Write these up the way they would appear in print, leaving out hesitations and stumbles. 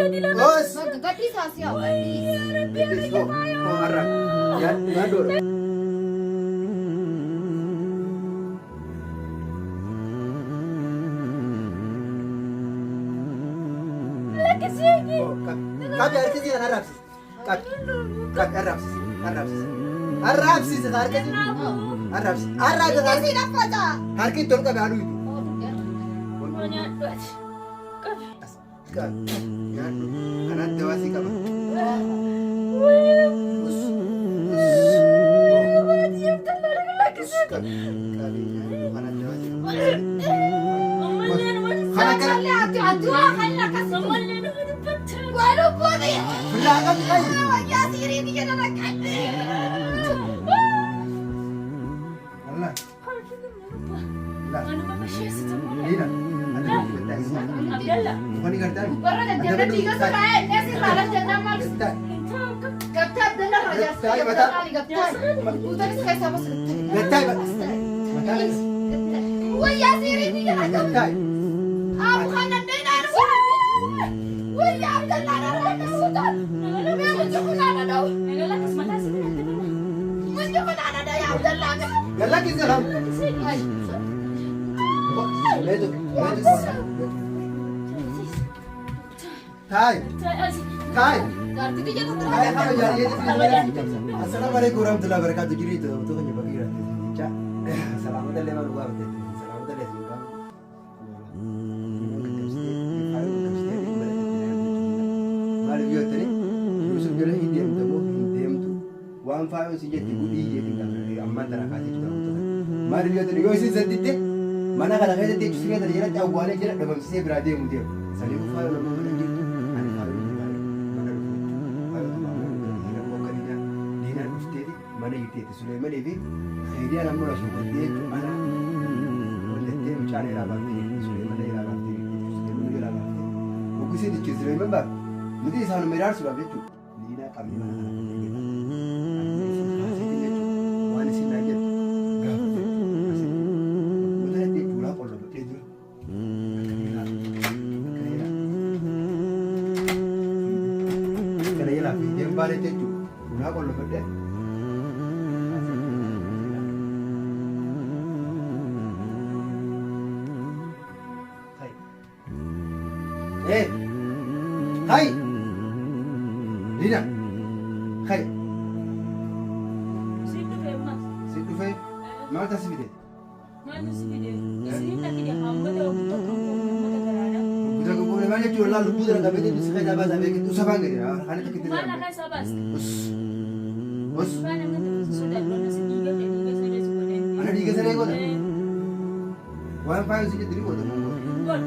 Os. Bakka gadhiisaa si haa gadhiis. Gadhiis hoo. Hoo har'a. Nyaadhu. Qabi harka sii kana arraabsisi. Qabi. Qabi arraabsisi. Arraabsisi. Arraabsisi harka sii. Arraabsisi. Arraabsisi harka. Sii dhaffata. Harki itti ol qabi haadhu itu. Qabi. Nyaadhu. Kanaan dawaa sii qaba. Us. Us. Us qabi. Qabi nyaadhu. Kanaan dawaa sii qaba. Kana kana. Malee ati ati waa kan akkas. Waa lubbuuti. Bilaa qabi qabi. Wayyaa siirii biyya nana qabdi. Wallah. La. Lina. Abdallah. Wani gartaan. Warra daddeemee dhiiga sirraa eegnee sirraa ala jennaan maal Gabtaa Abdallah irraa jaarsa gabtaa gabtaa guutanis keessaa bas Gattaa Mataa Wayyaa siirii biyya nana qabdi. Gattaa. Abu kanan deenaan wayyaa Abdallah irraa dhawuutaan. Muchi kun ana dhawu. Muchi kun ana dhawu Abdallah. Galla kisa lam. Leetu. Leetu. Taay. Taay. Jaartii biyya tokko Taay kama jaariyee Assalamu alaikum warahmatullahi wabarakatuh. Jiru itu tuh kan bagi rati. Ca. Salamata lema luar teh. Salamata lema luar. Maaliif yoo ta'e Yusuf jala hin deemtu moo hin deemtu waan faayoon si jetti gudhii jeetiin gaafate ammaan tana kaasee jiru ta'u. Maaliif yoo ta'e yoo isin sadditte mana kana keessatti jechuun siree tana jalatti awwaalee jala dhabamsiisee biraa deemu deemu. Saniifuu faayoon ammoo mana jirtu ani faayoon barbaade mana dhufu jechuudha. Faayoon tumaa mana dhufu rakkoo akka diinaa diinaan dhufteeti mana jirteetti Suleemanii fi Keediyaan ammoo na sobattee jechuudha. Ana hojjettee mucaan irraa baaftee jirti Suleeman irraa baaftee jirti Suleeman irraa baaftee. Hoggisiin jechuun Suleeman baafte nuti isaanuma iraarsuudhaaf jechuudha. Liinaa qabni mana kana kan jedha. Ani isin kaaseetiin jechuudha. Waan isin naan jettu gaafa jechuudha. Asitti bakkuma tanatti jechuudha qollobadhee dura. Akkana jalaa fiigeen baanee jechuudha. Ulaa qollofadhee. Hey! Hai! Lina! Hai! Si dhufee maal taasi fide? Lubbuu tokko maal jechuun laa lubbuu dara qabee si keessaa baasaa beekitu usa baan gadi kana tokko itti dara. Us! Us! Ana dhiiga saree godha. Waan faayoon si jettu ni godha moo godha?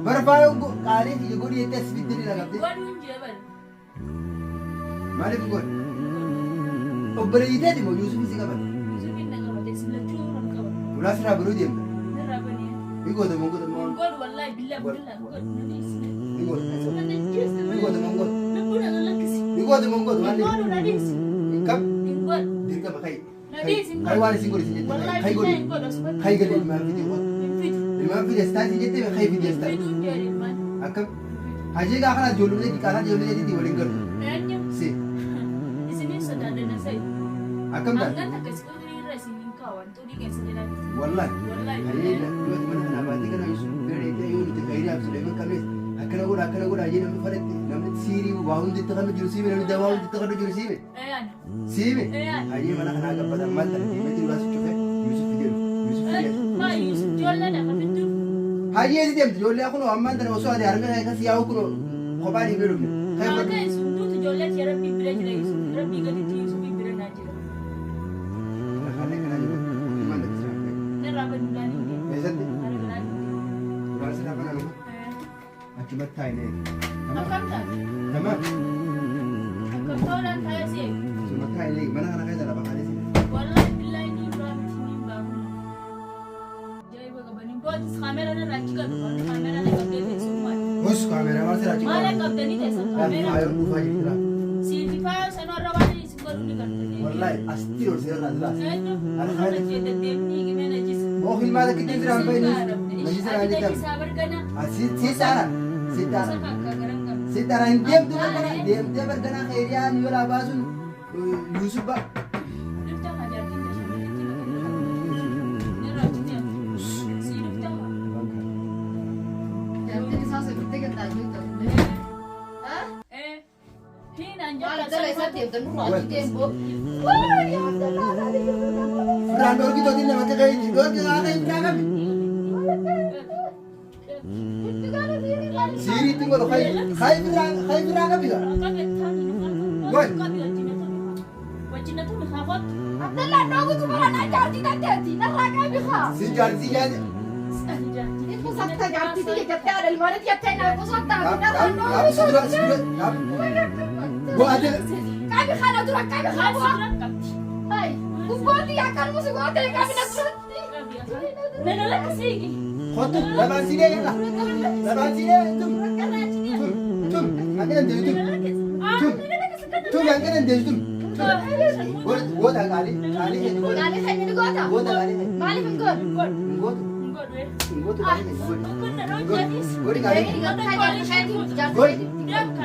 Bara faayoon qaalii kiyya godhi jettee as fiddee ni dhaqabde. Maaliif hin godhe? Obboleeyyi teeti moo Yuusuf si qabate? Ulaa sirraa baruu deemta. Ni goota moo godha moo? Ni goota. Ni goota moo godha? Ni goota moo godha? Maal hin qab? Dirqama kai. Kai waan isin godhe isin jette. Kai godhi. Kai gadi ilmaan fide godha. Ilmaan fide astaa isin jette kai fide astaa. Akkam? Hajii gaa kana ijoollee diqaalaa ijoollee diitii waliin galu. Si. Akkam taate? Wallahi. Hayyee yoo mana kanaa baatee kana Yusuf bira deemtee yoo nuti khayriyaaf Suleeman qabnees akkana godha akkana godha jee namni fadhatti namni siirii waa hundi itti kan jiru siime namni dawaa hundi itti kan jiru siime. Siime. Hayyee mana kanaa gabbata ammaan tana deemee duraa si cufe Yusuf fidee dhufe. Yusuf fidee. Hayyee si deemti ijoollee kunoo ammaan tana osoo ati harmee kee akkas yaa'u kunoo kophaa dhiibnee dhufne. Kee fudhadhu. Rakkaanee kanaa jiru. Ilmaan natti sirraa Eessatti? Duraan sirraa banaa dhufa. Achumatti taa'inee. Akkam taate? Tamam. Akkam ta'uudhaan taa'ee si eegu? Achumatti taa'inee mana kana keessa lafa kaanee si. Wallahi billahi ni biraa miti ni baamu. Ajaa'iba qabanii bootis kaameeraan irraa achi qabu kaameeraan qabdee teessummaa. Hos kaameeraa maal sirraa achi Maal qabdanii teessan kaameeraa? Faayoon dhufaa jirti laa. Siifi faayoo sanuu irra waan isin godhu ni gartanii. Wallahi asitti ol seerraa silaa. Eenyu? Nama jee deddeemni himee na jisa. Moo filmaa takka ittiin siraan fayyadu. Najisa naan Ati jettan. najisaa bargana. Si saara. Si Gosa saara. kakka garan qabdu. Si saara hin deemtu bargana. Deemtee bargana khayriyaa ni yola baasuun Yusuf ba. Dhufta haa jaartiin tashabbatti Nirraa achi deemtu. Sii dhufta haa. Jaartiin isaa sirriitti gaddaa jirtu. Eh. Hiinaan Maal jala Abdalla isaa deemte nurraa achi deembo. Firaan dhorki tootiin namatti qayyiti. Dhorki haala hin qaqqabi. Siiriitti godhu khayi khayi firaan qabi. Abdalla dhoogutu bara jaartii tatteetti narraa qabi haa. Si jaartii jaartii. Kusatta jaartii tiyya jettee adelmaanet jettee naa kusatta narraa Dhaab si dura si dura dhaab. Go'ate. Qabi kana dura qabi haa bu'a. Hai gubbooti akkan musi gootee qabi na duratti. Kottu lamaan si dee yalla. Lamaan si dee tum. Tum tum hangana deebi tum. Tum tum hangana deebi tum. Goota qaalii qaalii keenya goota. Qaalii keenya ni goota. Goota qaalii keenya. Maaliif hin goonu? Hin gootu. Hin gootu qaalii keenya godhi. Godhi qaalii keenya. Godhi.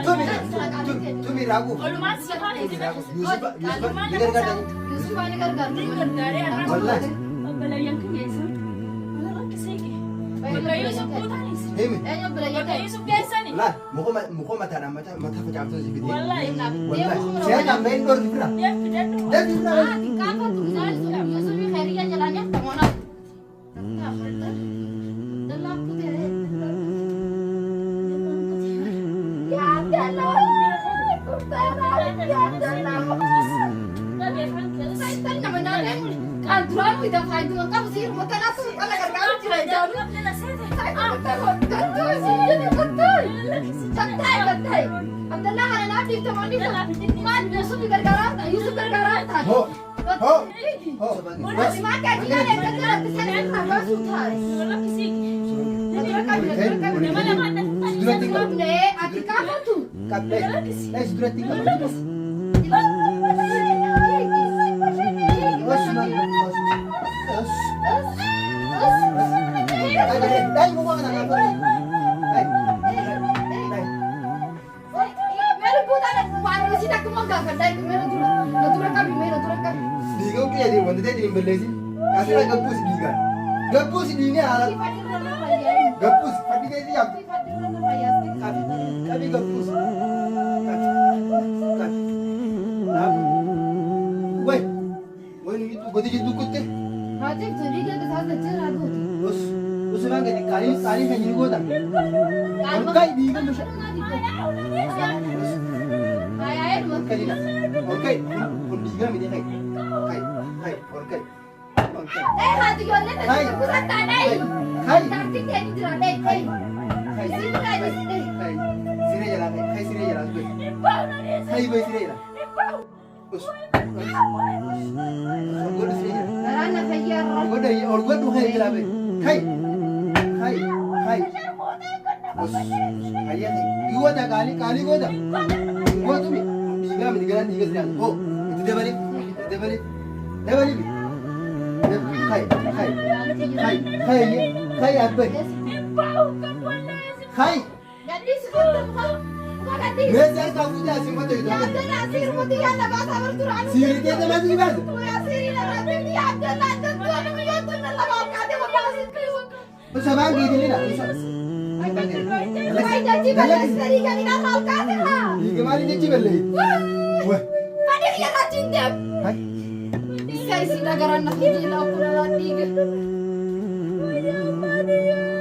Tumi tum tumi raakuu. Yusuf Yusuf ni gargaarta. Yusuf ni gargaarta. Wallaahi. Himi. Laal muka muka mataadhaan mata mata facaaftuu si fidee. Wallaahi. Seera amma hin dhorki bira. Deebi bira. Ho ho ho. Qabdee. Lees duratti qabdu. Osman os. Dai muka kana ngapa? Dai. Dai. Dhiiga kiyya deemu wanta ta'e hin balleessin. Asirra gabbuus dhiigaan. Gabbuus dhiigee haala. Gabbuus fadhi keessa yaabdu. Qabi qabi gabbuus. Qabi qabi. Naaf. Way. Way nu godi jidduu kutte. Us usumaan gadi qaalii qaalii kan jiru goota. Olkaay dhiiga musha. Olkaay olkaay kun dhiigaa miti kai. Kai kai olkaay. Olkaay. Kai. Kai. Kai. Kai. Siree jalaa kai. Kai siree jalaa kai. Kai bai siree jalaa. Us. Ol godhu siree jalaa. Ol godhu ol godhu kai jalaa bai. Kai. Kai. Kai. Us. Hayya kai. Goota qaalii qaalii goota. Gootu mi. Dhiigaa miti galaan dhiiga siree jalaa. Hoo. Itti dabali. Itti dabali. Dabali mi. Kai. Kai. Kai. Kai. Kai abbai. Kai. Meeshaa harkaa fuudhee asiin mata jiru. Siiritee namatti ni baasa. Sabaan geedilina. Dhiiga maali jechi balleeyyi? Wah. Hai.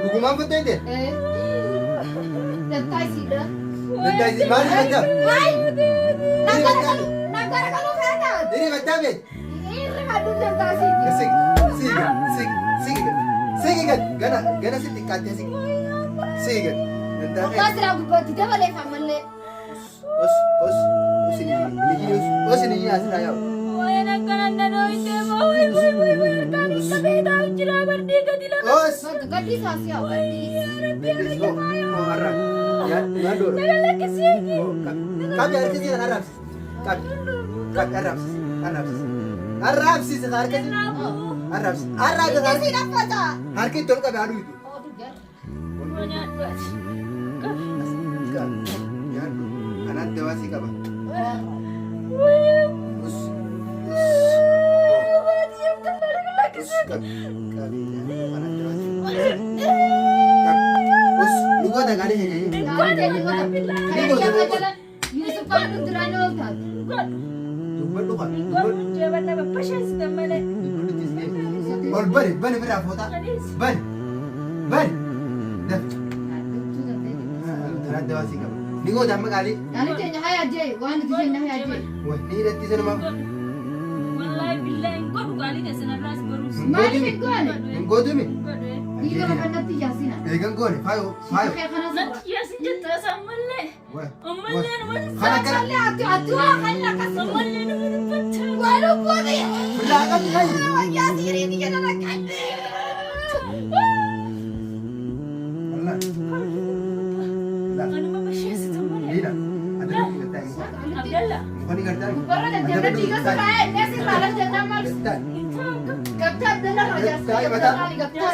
Dhugumaan fattoo hin ta'e? Dandaa'isi maali fattaa? Diri fattaa beek? Sigi sigi sigi sigi sigi gad gana gana si xiqqaattee sigi sigi gad dandaa kee. Os os os inni inni os os inni asirraa yaa'u. Os. Qabi harka seeran arraabsisi. Qabi qabi arraabsisi arraabsisi arraabsisi harka arraabsisi arraabsisi harka itti ol qabi haaduu itu. Nyaadhu ati. Nyaadhu. Kanaan dawaa sii qaba. Us. Us. Us qabi. Qabi. Kanaan dawaa sii qaba. Qabi. Us. Ni goota gaarii jedhee. Yusuf kan duraan ooltaati. Dubbadhu qaba. Dubbadhu. Dubbadhu tisnee. Ol bari bari biraa footaa. Bari. Bari. Daf. Kanaan dawaa sii qaba. Ni goota amma qaalii. Gaarii keenya haa jee waan nuti jenna haa jee. Ni hidhatti sanuma. Wallahi billahi hin godhu qaalii teessan irraas barus. Maaliif hin goone? Hin gootumi. Dhiiga bakka natti jaasina. Eegan goone faayo faayo. Kee kanas Natti yaasin jetta ammallee. Ammallee nama Kana kana. Ammallee ati ati waa kan akkas. Ammallee nama dubbachaa. Waan obbooti. Bilaa qabdi hayi. Wayyaa siirii biyya nana qabdi. Wallah. Anuma basheessita malee. Liina. Adabadhu gartaa Abdalla. Mukani gartaa. Warra dadhabna dhiiga sirraa ennee sirraa ala jennaan maal Gabtaa Abdalla irraa jaarsa. Gabtaa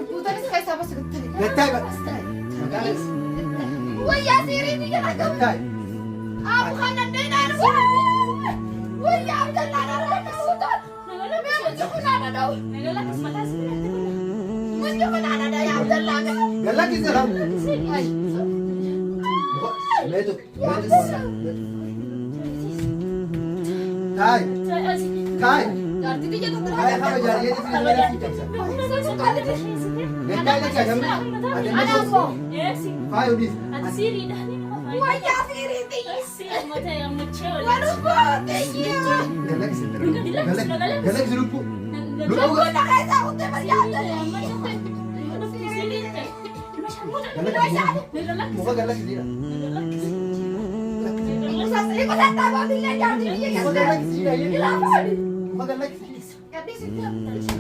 guutanis keessaa bas gabtaa. Gartaa. Wayyaa siirii biyya nana qabdi. Gartaa. Abu kana dheedhaan wayyaa Abdalla irraa dhawuutaan. Mucci kun haadha dhawu. Nagala akkasumas asirratti kun. Mucci kun haadha dhawu Abdalla. Galla kisa lam. Meetu. Meetu. Taay. Taay. Jaartii biyya tokko Taay hama jaariyee si malee si cabsa. Gartaa jecha namni. Anaafoo. Faayo dis. Ati siiriidhaan. Wayyaa siirii biyya. Waan Galla kisa. Galla kisa lubbu. Lubbu. Lubbuun keessaa kuttee bari Abdalla. Galla kisa. Muka galla kisa. Kusataa bootillee jaartii biyya Muka galla keessa. kisa. Ilaafaani. Muka galla kisa. Gadhiisi.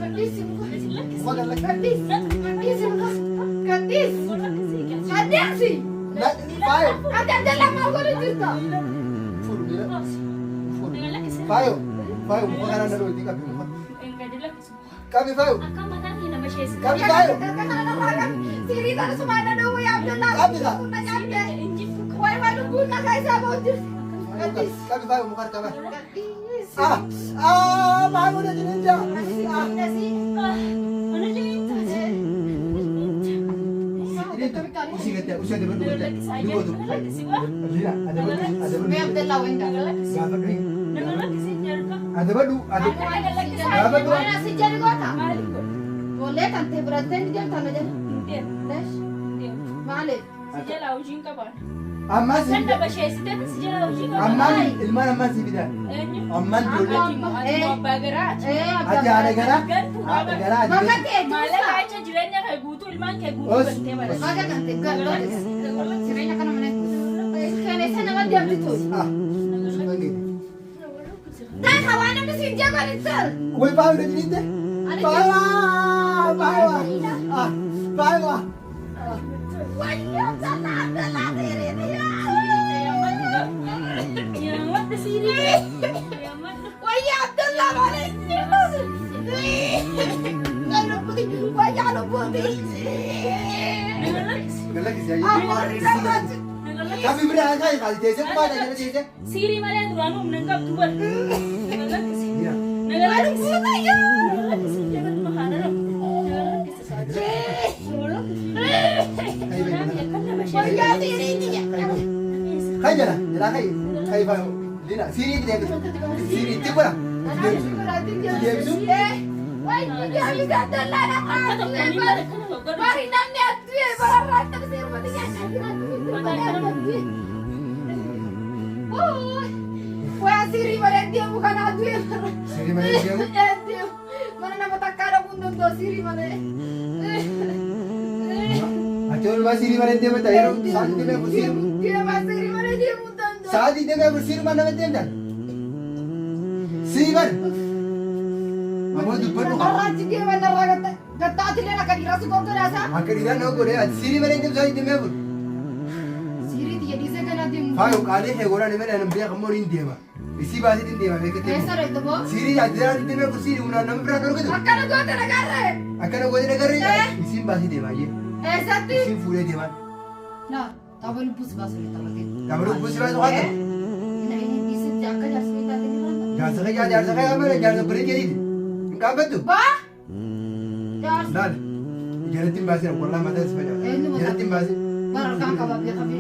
Gadhiisi. Muka galla kisa. Gadhiisi. Gadhiisi. Gadhiisi. Gadhiisi. Faayo. Ati Abdalla maal godhu jirta? Fuudhu dhiira. Fuudhu. Faayo. Faayo muka kanaan na dhooti qabi muka. Qabi faayo. Qabi faayo. Siirii sana sumaana dhowwu yaa Abdalla. Qabi kaa. Wayi waa lubbuun nagaa isaa booddee. Gadhiisi. Qabi faayo muka harka baa. Gadhiisi. Ah. Ah maal godha jireenya. Ah. Usii gattee usii adabadhu gattee. Ni gootu. Liina adabadhu adabadhu. Mee Abdalla wayi daa. Gaafadhu. Adabadhu adabadhu. Waan asii jedhu goota. Ijoollee kan ta'e fudhattee ni deemta na jala. Leesh. Maaliif? Ammaan si ammaan ilmaan ammaan si fidan. Ammaan ijoollee. Ee Ati haadha garaa. Haadha garaa ati. Maka ta'e Maallaqa jirsa. jecha jireenya kee guutuu ilmaan kee guutuu Os. galtee bara. Maka kan ta'e galtoota. Jireenya kana mana. Kan isa nama deemtitu. Ah. Sumangeeti. Taan hawaa namni siin jeeqan hin ta'u. Wai faayo na jiriinte? Faayo! Faayo! Ah! Faayo! Wayyaa Abdalla Abdalla siirii. Wayyaa Abdalla malee. Wayyaa lubbuuti. Galla kisi ayyee. Amoorri namaati. Qabi bira haa kaayi teessee kumaadha jala teessee. Siirii malee duraanuu humna hin qabdu bara. Liina. Wayyaa siirii. Kai jala jala kai kai faayo. Liina siirii itti deebisu. Siirii itti godha. Deebisu. Siirii malee deemu. Ati oolmaa siirii malee deemata yeroo sa'aatii deemee afur siirii. Sa'aatii deemee afur siirii maal nama deemtan? Sii bari. Ammoo dubbadhu qaba. Akka dhiiraan nama godhee ati siirii malee deemtu sa'aatii deemee afur. Faayo qaalii kee godhaan malee ani beeka ammoo niin deema. Isii baasee niin deema beekattee. Siirii ati sa'aatii deemee afur siirii humnaan nama biraa dorgotu. Akkana goote nagarree. Akkana godhe nagarree isiin baasee deema ayyee. Eessatti? Isin fuudhee deemaan. Na tapha lubbuu si baasu ni taphatee. Tapha lubbuu si baasu haa ta'u. Isitti akka jaarsa kee taate ni randa. Jaarsa kee jaarsa kee amma jaarsa birrii keetiiti. Hin qaanfattu? Baa! Jaarsa. Laal. Jalatti hin baasin wallaa mataa si facaasa. Eenyu mataa? Jalatti hin baasin. Bara harkaan qabaa beekaa fi